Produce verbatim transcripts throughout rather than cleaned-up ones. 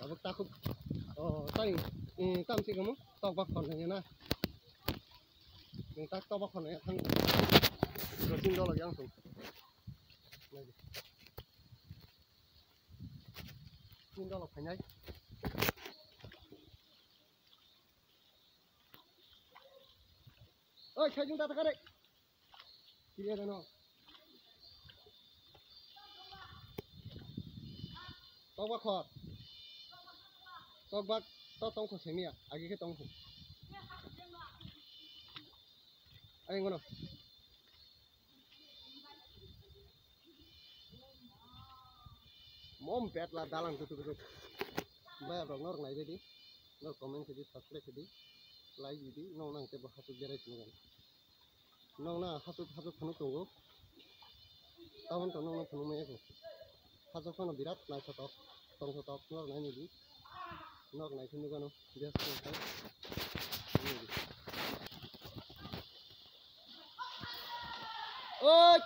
Abo takhuk, o, tang, eh, tam si kamu, tok bak khon hanya na. Nung tak tok bak khon hanya thang. Rosin dolo yang sung. Nai di. Sin dolo phainai. Oi, sai jung ta ta kare. Kiriya dano. Tok bak khor. Tok bak, tok tong kho semiya. Agi khe tong kho. Ai ngono. Mom pet la dalang tutu tutu. Baya rok nor nai di. Nor comment khe di, subscribe khe di. Like di, nong nang te bo hasuk berai sini kan. Nokna hasuk hasuk phunuk tongo. Tabon to nokno phunuk maya kho. Hasuk phano birat naithotok, tongthotok, norok naini di. Norok naikhe nukano, biyas khe khai. Oi!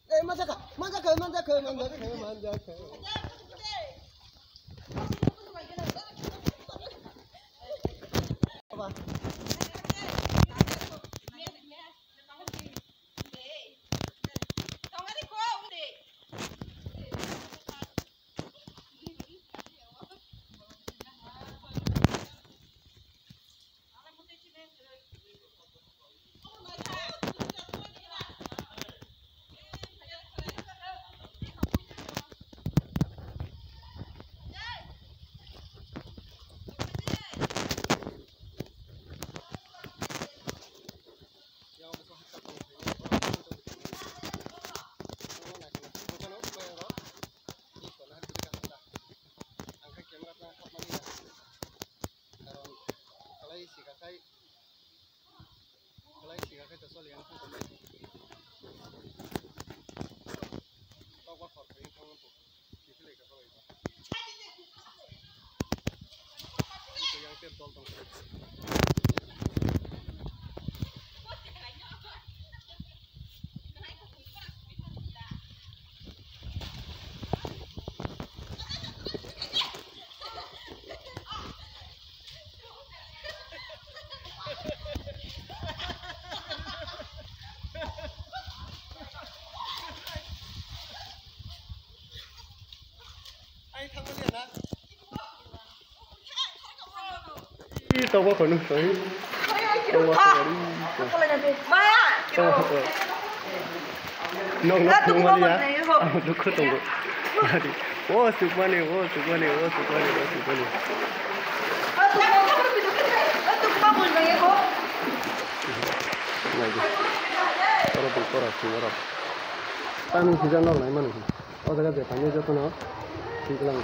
Eh, manjaka, manjaka, manjaka, manjaka, manjaka. Ang khe camera tang hapmani ya. Karon kalai sika khai, kalai sika khai to choli ang thang. Tok ba khor khai thang to. Kiphilai ka kalai to. Yang ter tol tong. Ih, tau apa kau ni? Sorry. Tau apa kau ni? Ma, kiro. Nok, nok, nok, mali ya. Dukhu tunggu. Oh, sukmani, oh, sukmani, oh, sukmani, oh, sukmani. Nai di. Oro tong, oro tong, oro. Tamo sijak nok nai mani. O jaga je tamo joto no. Sijak lang.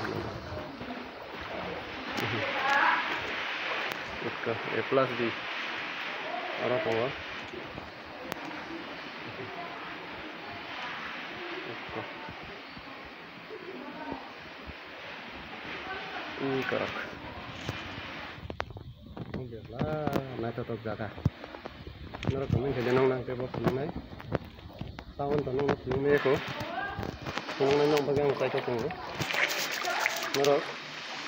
Ekka, A plus B. Oro tongo. Ekka. Ui, korok. Ui, bebla, naithotok jaga. Norok comment khe de nong nang tei bo phunuknai. Tabon to nokno phunuknai ekho. Phunuknai nok bagwi ang kaitor tongo. Norok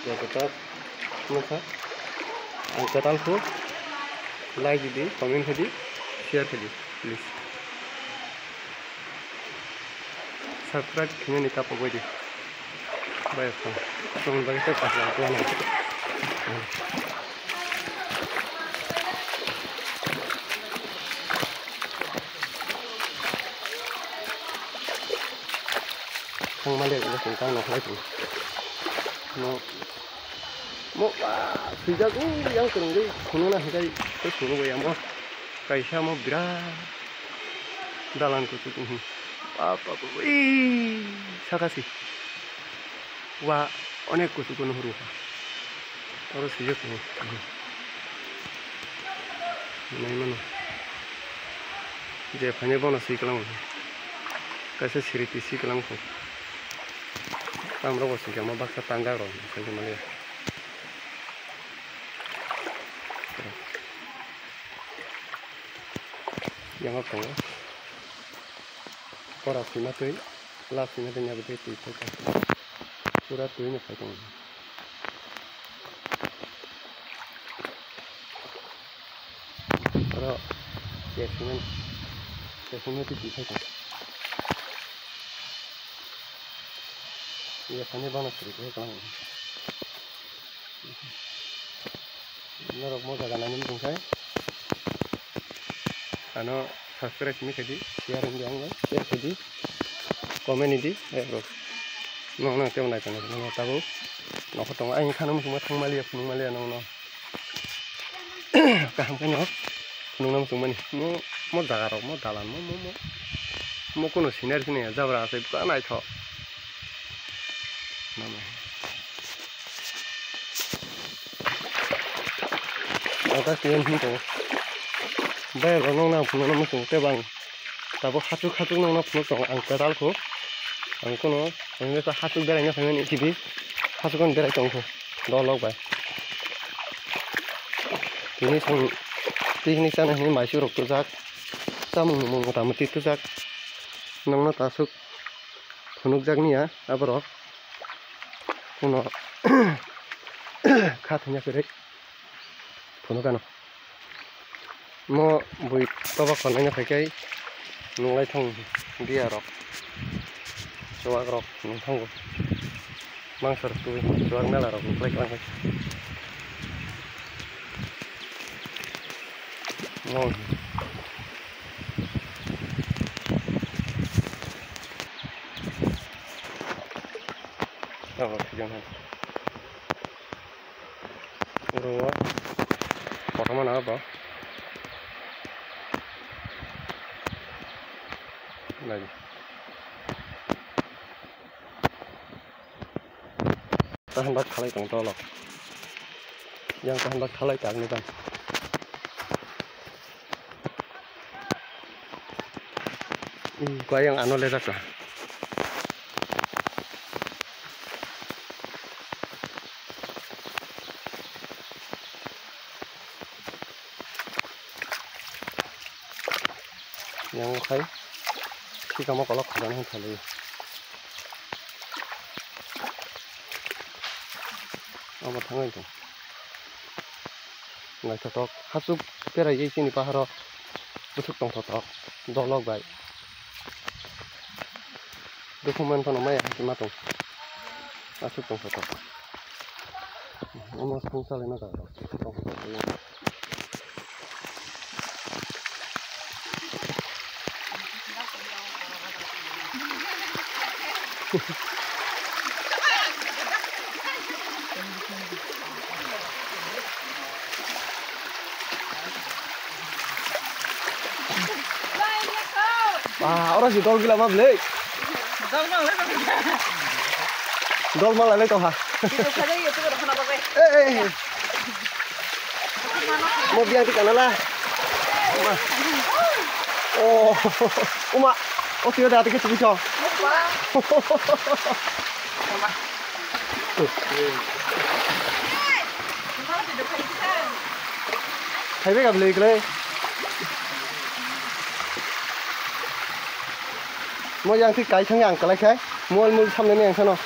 jototo masa ang kwtal kho like di, comment khe di, share khe di, please. Subscribe khinani kapo bai di. Bai phone. Phone bai khe pasa kuana. Thang mali bo sung kang nok lai sung. Mo, mo ba sijak u yang kwrwngwi khununa hikai tei khunu bai amo kaisa mo birat. Dalan kuchuk, mhm. Bap, bap, bap, ee, saka si. Wa, onek kuchuk no huru. Oro sijak no. Nai mano. Je phane bono si kalang. Kaisa siriti si kalang ko. Tamro bo singkhe ma baksa tangga ro, sai mali. Yang tongo. Pora sima twi, la sima twi, yago twi twi phai tong. Pura twi no phai tong. Oro, ya sima, ya sima twi twi phai tong. Ya sani bana siri phai tong. Norok mo jaga nani muchung khai. Ano subscribe ni khaidi, share ni ang share khaidi, comment ni di, eh, bro. Nong nang tebo nai tong, nong tabo. Nokho tong, ang khana muchung ma thang maliya, phunung maliya nong nong. Kaham khe no, phunung nang muchung mani. Mo, mo jaga rok, mo dalan, mo, mo, mo. Mo kuno scenery sini jabra asai, buka naithok. Mama. Ata siyan hin to. Bayar rok nong nang phunuk nang muchung tei bang. Tabuk hachuk hachuk nong nang phunuk tongo ang pedal kho. Ang kuno ang ta hachuk berai na phaimani sidi. Hachuk an berai tong kho. Dolok bai. Tini song picnic chana hini maisu rok tujak. Chamung mung mota moti tujak. Nong no ta asuk phunuk jak niya aborok. Kuno kha thanya kwrwi phunukano. Mo bui toba khornaino phaikhai nunglai thung diya rok, chuwak rok nung thungo. Mangsa rok twi chuwak mela rok nuklai kwlangkha. Mo. Abo thwijang hai. Oro o kotorma nang abo. Nai. Tahan bak khalai tong tolo. Yang tahan bak khalai tak ni ban. Ih, kua yang ano lejak ka. Yang khai, si kamo kolok khajana hin thalai. Abo thangai tong. Naithotok, hachuk berai chini paharo bwswk tongthotok, dolok bai. Dukhu man phano maya hachuma tong. Aswk tongthotok. Omo song chalaina jaga rok tongthotok. Ba, oro si dol gila ma ble. Dol ma lai tong ha. Eh, eh, eh. Mo biang ti kana la. Ma. Oh, uma. O tio da te ke tu cho. Thaibe gabli kle. Mo yang ti kai thang yang kalai khai. Mol mol samne ne yang sano.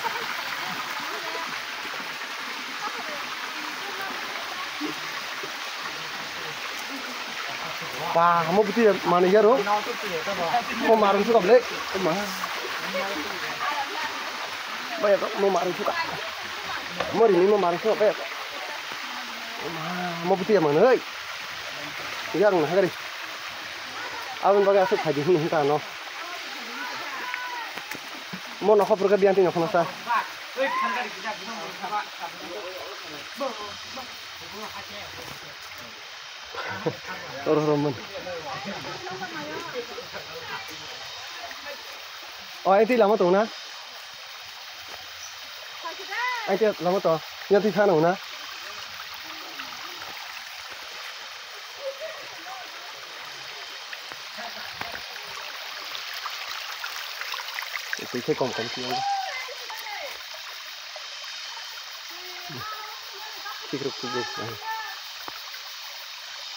Ba, mo buti mani yaro. Mo marung suka ble. Ma. Ba ya, mo marung suka. Mo rini mo marung suka ba ya. Ma, mo buti ya mani hei. Yarung na hagari. Aboni bagwi aswk phaidi hwnwi hwnka ano. Mo nokha phurkha biyanti nokha sa. Oro oro man. O, eti lama tong na? Eti lama to. Ya ti khana na? Eti kom kom ti. Sikruk sikruk.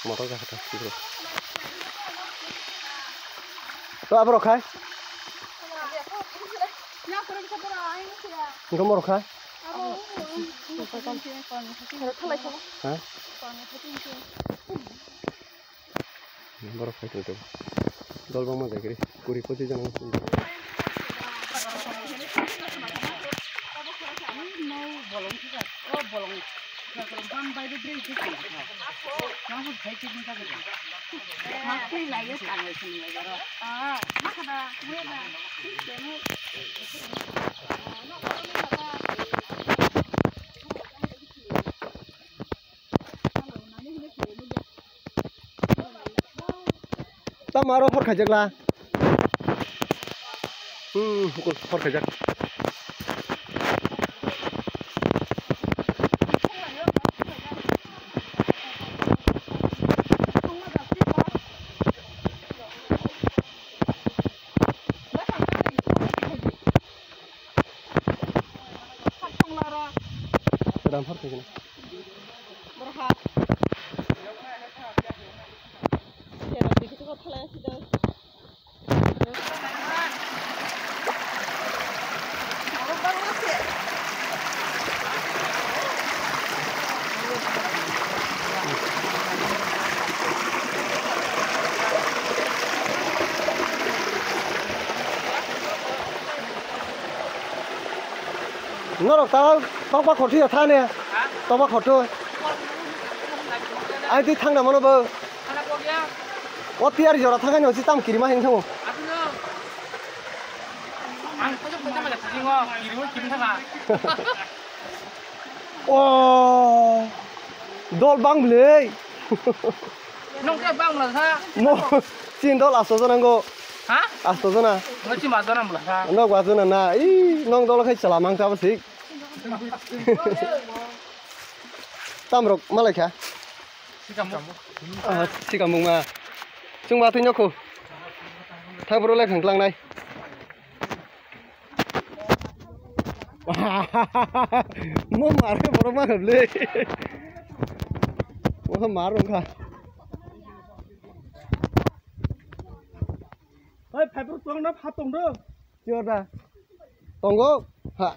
Motor jakha ta sikruk. To aborok khai. Engkho morok khai. Ha? Borok khai tong tong. Dol bangma jai kri. Kuri poti jana. Tamo aro hor khaijak la. Hmm, hor khaijak. Kedam hor khaijak. Norok ta tokba khortwi ya thane. Tokba khortwi. Ai twi thangna mano bo. O tiyari jora thangani osi tam kirima hing thango. O dol bang bwlwi. Nong khe bang bwla sa. Mo chin dol asto jona go. Ha? Asto jona. Mo chin ma jona bwla sa. Nog ba jona na. I nong dol khai chala mang ta bwsik. Tamrok malai kha. Sikamo. Ah, sikamo ma. Chwng ba twi nokho. Thang bro lai thang klang nai. Mo mar khe borok ma khablei. Mo mar rok kha. Hai, phaiphuru tong na pha tong do. Chior da. Tongo. Ha.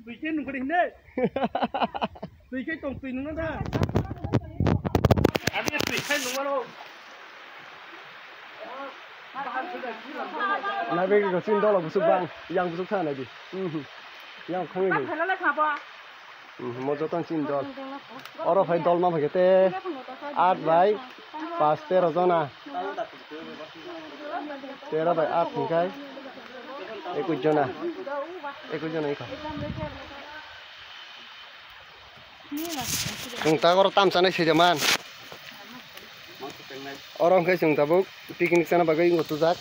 Twi khe nungkhe hine. Twi khe tong twi nungna da. Abi twi khe nungmano. Naibe go chin dolo busuk bang, yang busuk sana di. Mhm. Yang khangwi di. Phailale khabo. Mhm, mo joto chin dol. Oro phai dol ma phai te. At bai pas tero jona. Tero bai at hingkai. Ekwis jona. Ekwis jona ikha. Chwng ta oro tamsa nai saijaman. Oro hwnkhe chwng tabuk picnic chana bagwi wngwi tubujak.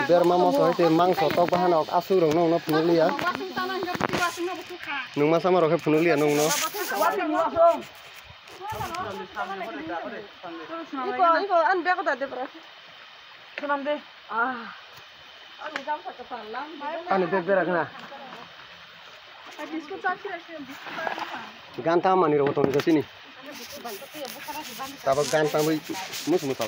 Berma moso hai tei mangso tok bahan ok aswk rok no phunukliya. Nwng masa ma rok khe phunukliya nwng no. Iko, iko, ani bag da de bra. Sunam de. Ah. Ani bag berak na. Gan ta mani rok tong sini. Tabuk gan ta bui mus mus ta.